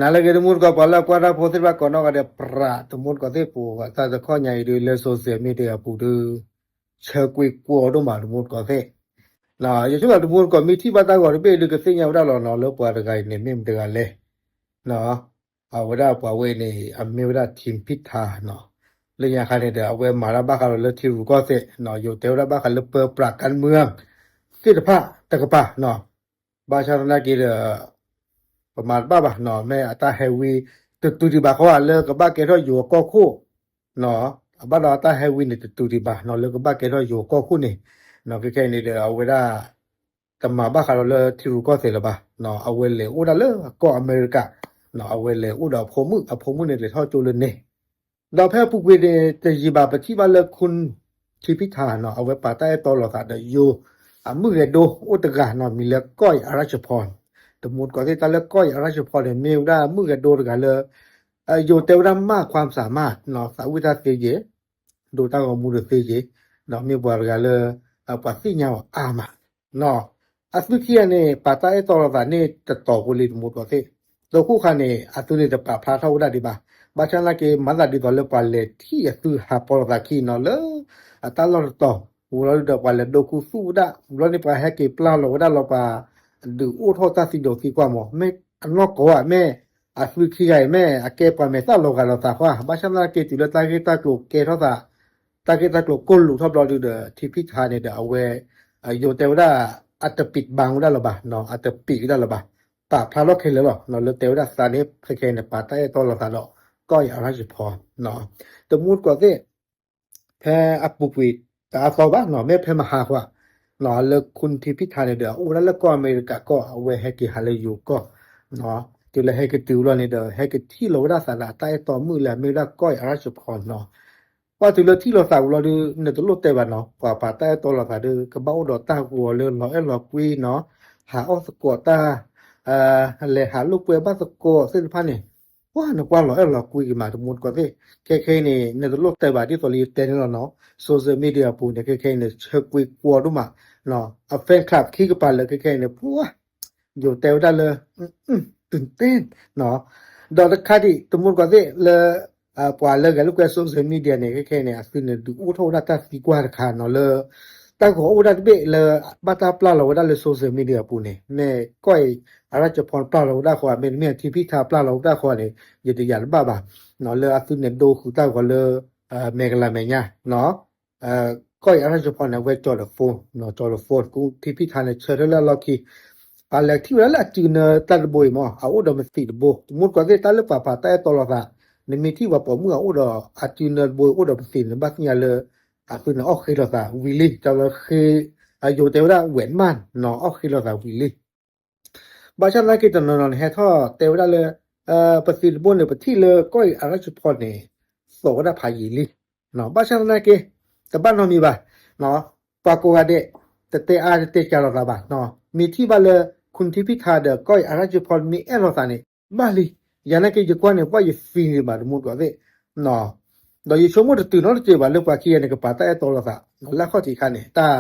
ဟါလၢအဂ့ၤ တမူတကိး ပှၤလၢကွၢ်တၢ်ဖိသ့ၣ်တဖၣ်ကိးနီၢ်ဂၤဒဲး ပြး တမူတကိးသ့ၣ် ပူၤသးတခီညါအံၤဒုး လၢ social media အပူၤဒုး ဆၢကွံာ်ကွီၢ်ဒိၣ်မး တမူတကိးသ့ၣ်, ယဆိကမိၣ် တမူတကိး မ့ၢ်ထံၣ်ဘၣ်တၢ်ဂီၤတဘ့ၣ်ဒုး ကသ့ၣ်ညါဝဲဒၣ်လီၤနီၤ လၢပှၤတဂၤအံၤန့ၣ် မ့ၢ်မတဂၤလဲၣ် အဝဲဒၣ်ပှၤဝဲအံၤန့ၣ် အမ့ၢ်ဝဲဒၣ် ထံဖံထါနီၤ, လၢညါခါန့ၣ်ဒီး အဝဲမၤတၢ်ဘၣ်ဃးဒီးလၢထံရူၢ်ကီၢ်သဲးနီၤ, ယိၤတဲဝဲဒၣ်ဘၣ်ဃးလၢပၢပြးကၣ်မုၢ် သ့ၣ်တဖၣ်တကပၤနီၤ, ဘၣ်ဆၣ်သနာ်က့ဒီး ပမၤတဘၣ်ဘၣ်နီၤ, မ့ၢ်အတၢ်ဟဲဝံတတုၤဒံးဘၣ်ဃီ လၢကဘၣ်ကဲထီၣ်ယိၤအကီၢ်ခိၣ်နီၤ, အဘၣ်ဒီးအတၢ်ဟဲဝံန့ၣ် တတုၤဒံးဘၣ်နီၤ လၢကဘၣ်ကဲထီၣ်ယိၤအကီၢ်ခိၣ်န့ၣ်နီၤ, ခဲခဲအံၤန့ၣ်ဒီး အဝဲဒၣ် တမၤဘၣ်ဃးဒီးလၢထံရူၢ်ကီၢ်သဲးလၢၤဘၣ်နီၤ, အဝဲလဲၤအိၣ်ဒၣ်လၢကီၢ်အမဲရကၤနီၤ, အဝဲလဲၤအိၣ်ဒီးအဖိမုၣ်, အဖိမုၣ်န့ၣ်လဲၤထီၣ်ကၠိလၢန့ၣ်, ဒီးဖဲအပူၤကွံာ်န့ၣ် တယံာ်ဘၣ် ပထံၣ်ဘၣ်လၢ ခူၣ်ထံဖံထါနီၤ, အဝဲပာ်တၢ်အဲၣ်တီလီၤသးဒီးယိၤအမုၢ်ဂဲၤဒိအိၣ်တဂၤနီၤ, မံၤလၢ ကီၢ်အရၣ်စဖီ, တမူတကိးသ့ၣ် တၢ်လၢကီၢ်အရၣ်စဖီန့ၣ် မ့ၢ်ဝဲဒၣ်မုၢ်ဂဲၤဒိတဂၤလၢ ယိၤတဲဝဲဒၣ် မၢ်ခွါစၢ်မၢ်နီၤ, သးဝံၣ်တၢ်သ့ယဲၢ်, ဒိတၢ်ဂီၤမူတသ့ယဲၢ်, ဒီးမ့ၢ်ပှၤတဂၤလၢ ပှၤသ့ၣ်ညါအီၤအါမး အသုခံဂၤန့ၣ် ပာ်တၢ်အဲၣ်တီလိာ်သးန့ၣ်တတီၤဖိလံ တမူတကိးသ့ၣ်, ဒီးခိၣ်ခါန့ၣ် အသုန့ၣ်တပာ်ဖျါထီၣ်ဝဲဒၣ်ဒံးဘၣ်, ဘၣ်ဆၣ်သနာ်က့ မၤသးဒ်သိးလၢပှၤလဲၤထံၣ်အသုဟးပီလိာ်သးခံနီၤ လၢအတၢ်လီၢ်တတီၤ, ဝံၤလီၤဒုးဒီးပှၤလဲၤဒိခူသူၣ်ဝဲဒၣ်, ဘျီန့ၣ်ပှၤဟဲက့ၤပျၢ်လီၤဝဲဒၣ်လီၤပှၤ ဒုးအိၣ်ထီၣ်တၢ်သံဒိးသံကွၢ်မး, မ့ၢ်အနီၢ်ကီၢ်ဧါ မ့ၢ်အသုခံဂၤအံၤ မ့ၢ်အကဲပှၤမဲာ်သၣ်လီၤဂာ်လိာ်သးဃီ, ဘၣ်ဆၣ်သနာ်က့တုၤလၢတၢ်ဂ့ၢ်တၢ်ကျိၤကဲထီၣ်သး တၢ်ဂ့ၢ်တၢ်ကျိၤကိၢ်လူးထီၣ်ဘျီဒုးဒီး ထံဖံထါန့ၣ်ဒီးအဝဲ ယိၤတဲဝဲဒၣ် အတပံးဘၣ်ဝဲဒၣ်လၢၤဘၣ်, အတပံးဝဲဒၣ်လၢၤဘၣ်, ပာ်ဖျါထီၣ်ခဲလၢာ်လီၤ, လၢတဲဝဲဒၣ်သးန့ၣ် ခဲခဲအံၤန့ၣ် ပာ်တၢ်အဲၣ်တီလိာ်သးဒီး ကီၢ်အရၣ်စဖီ, တမူတကိးသ့ၣ် ဖဲအပူၤကွံာ်တအါသီဘၣ်နီၤ, မ့ၢ်ဖဲမဟါဃီ လၢခူၣ်ထံဖံထါန့ၣ်ဒီး အအိၣ်ဝဲဒၣ်လၢကီၢ်အမဲရကၤကီၢ်, အဝဲဟဲက့ၤဟးလၢယိၤကီၢ်, တုၤလၢဟဲက့ၤတုၤလီၤန့ၣ်ဒီး ဟဲက့ၤထံၣ်လီၤဝဲဒၣ်သးဒီးအတၢ်အဲၣ်တီမုၣ်လၢအမ့ၢ်ဝဲဒၣ်ကီၢ်အရၣ်စဖီနီၤ, ပှၤတုၤလၢထံၣ်လိာ်သးဝံၤလီၤဒုး နတလိၣ်တဲဘၣ်နီၤ, ပှၤပာ်တၢ်အဲၣ်တီလိာ်သးဒီး ကဘၣ်အိၣ်ဒီးတၢ်ဂီၤလၢလီၤအဲၣ်လီၤကွံနီၤ, ဟးအီၣ်သကိးတၢ် လဲၤဟးလိာ်ကွဲဘၣ်သကိးသ့ၣ်တဖၣ်န့ၣ်, ပှၤနကွၢ်လီၤအဲၣ်လီၤကွံက့ၤမး တမူတကိးသ့ၣ်, ခဲခဲအံၤန့ၣ် နတလိၣ်တဲဘၣ်ဒ်သိးလၢယတဲန့ၣ်လီၤနီၤ, social media အပူၤန့ၣ် ခဲခဲအံၤန့ၣ် ဆၢကွံာ်ကွီၢ်ဒိၣ်မး, အ fan club ခံကပၤလၢခဲခဲအံၤန့ၣ် ပှၤ ယိၤတဲဝဲဒၣ်လၢ တုၢ်တဲနီၤ, ဒီးတခါဒံး တမူတကိးသ့ၣ်လၢ ပှၤလၢဂဲၤလိာ်ကွဲ social media န့ၣ် ခဲခဲအံၤန့ၣ် အသုန့ၣ်ဒုးအိၣ်ထီၣ်ဝဲဒၣ်တၢ်သံကွၢ်တခါနီၤလၢ တၢ်ဂီၤအိၣ်ဝဲဒၣ်တဘ့ၣ်လၢ ဘၣ်တၢ်ပျၢ်လီၤဝဲဒၣ်လၢ social media အပူၤန့ၣ် မ့ၢ်ကီၢ်အရၣ်စဖီပျၢ်လီၤဝဲဒၣ်ဃီ မ့တမ့ၢ်ထံဖံထါပျၢ်လီၤဝဲဒၣ်ဃီန့ၣ် ယတယာ်တဘၣ်ဘၣ်, လၢအသုန့ၣ်ဒိဃုာ်တၢ်ဂီၤလၢ မဲာ်ကလၤမဲာ်ညါ ကီၢ်အံၤအရၣ်စဖီန့ၣ် အဝဲကၠီၤဒီး phone ကၠီၤဒီး phone ခူၣ်ထံဖံထါန့ၣ် ဆၢထၢၣ်လၢအလီၢ်ခံ, ပှၤလဲၤထံၣ်ဝဲဒၣ်လၢအစုနၢတၢ်တဘိအံၤမး အအိၣ်ဒီးပသံးတဘိ, တမူတကိးသ့ၣ် တၢ်လၢပှၤပာ်တၢ်အဲၣ်တီလိာ်သး, နမ့ၢ်ထံၣ်ပှၤပိာ်မုၣ်အအိၣ်ဒီးအစုနၢတဘိအံၤ အိၣ်ဒီးပသံးန့ၣ် ဘၣ်သ့ၣ်ညါလၢ အသုန့ၣ်အီၣ်ဃ့လိာ်သးဝံၤလံ, တၢ်လၢဃ့ ယိၤတဲဝဲဒၣ် ဝဲးမၢ်နီၤ အီၣ်ဃ့လိာ်သးဝံၤလံ ဘၣ်ဆၣ်သနာ်က့တနီၤနီၤန့ၣ် ဟဲထီၣ်တဲဝဲဒၣ်လၢ ပသံးတဘိန့ၣ် ပထံၣ်လၢကီၢ်အံၤအရၣ်စဖီန့ၣ် သိးဝဲဒၣ်ဖးယံာ်လံ, ဘၣ်ဆၣ်သနာ်က့ တဘၣ်နီတမံၤဘၣ်, ပှၤကိးဂၤဒဲး တတဲအါတတဲကၢလိာ်သးဘၣ်, မ့ၢ်ထံၣ်ဘၣ်လၢ ခူၣ်ထံဖံထါဒီးကီၢ်အံၤအရၣ်စဖီမ့ၢ်အဲၣ်လိာ်သးန့ၣ် ဘၣ်လံ, ယၤနာ်က့ယကွၢ်န့ၣ် ပှၢ်ယ feel န့ၣ်ဘၣ် တမူတကိးသ့ၣ် ဒီးယဆိကမိၣ်တတုၤနီတစဲးဘၣ်လၢပှၤခံဂၤန့ၣ် ကပာ်တၢ်အဲၣ်တီလိာ်သး လၢခီၣ်ထံးခါန့ၣ် တၢ်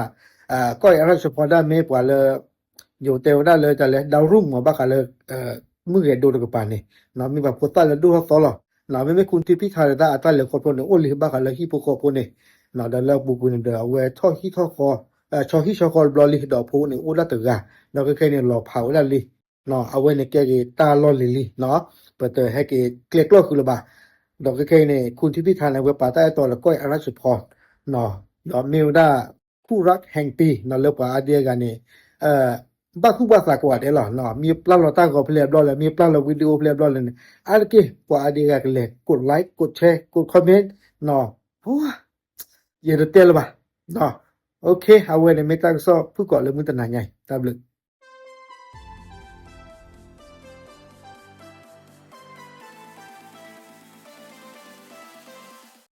ကီၢ်အံၤအရၣ်စဖီဒၣ်မ့ၢ်ပှၤလၢ ယိၤတဲဝဲဒၣ်လၢတၢ်လၢ ဒၣ်ရူၢ်မး ဘၣ်ဃးလၢ မုၢ်ဂဲၤဒိတကပၤန့ၣ် မ့ၢ်ပှၤဖိသၣ်လၢဒိၣ်ထီၣ်သီလီၤ, မ့မ့ၢ်ခူၣ်ထံဖံထါဒီးတၢ်အတၢ်လဲၤခီဖျိန့ၣ် အိၣ်လံဘၣ်ဃးလၢဟံၣ်ဖိဃီဖိန့ၣ်, ဒီးလၢအပူၤကွံာ်န့ၣ်ဒီး အဝဲထီၣ်ဟံၣ်ထီၣ်ဃီ ဆီဟံၣ်ဆီဃီတဘျီလံ ဒီးအဖိန့ၣ်အိၣ်ဒၣ်တဂၤ, ဒီးခဲခဲအံၤန့ၣ် လီၤဖးဝဲဒၣ်လံ အဝဲန့ၣ်ကဲက့ၤတၢ်လီၢ်လံၤလံ, ပတဟဲက့ၤကျဲကျီၢ်ဃုာ်လၢၤဘၣ်, ဒီးခဲခဲအံၤန့ၣ် ခူၣ်ထံဖံထါန့ၣ် အဝဲပာ်တၢ်အဲၣ်တီလၢကီၢ်အံၤအရၣ်စဖီ ဒီးမ့ၢ်ဝဲဒၣ် ခူၣ်ရၣ်ဟဲၣ်ပံၤ လၢပှၤအါဒံအါဂၤန့ၣ် ဘၣ်သူၣ်ဘၣ်သးကိးဂၤဒဲးလီၤ, မ့ၢ်ပျၢ်လီၤတၢ်ဂီၤဖဲလဲၣ်အဘျီလဲၣ် မ့ၢ်ပျၢ်လီၤ video ဖဲလဲၣ်အဘျီလဲၣ်န့ၣ် အါတက့ၢ် ပှၤအါဒံအါဂၤကလဲၤ กด like กด share กด comment ယတတဲလၢၤဘၣ်, အဝဲန့ၣ်မ့ၢ်တၢ်ကစီၣ်ဖုၣ်ကိာ်လၢမုၢ်တနၤညါအံၤ တၢ်ဘျုး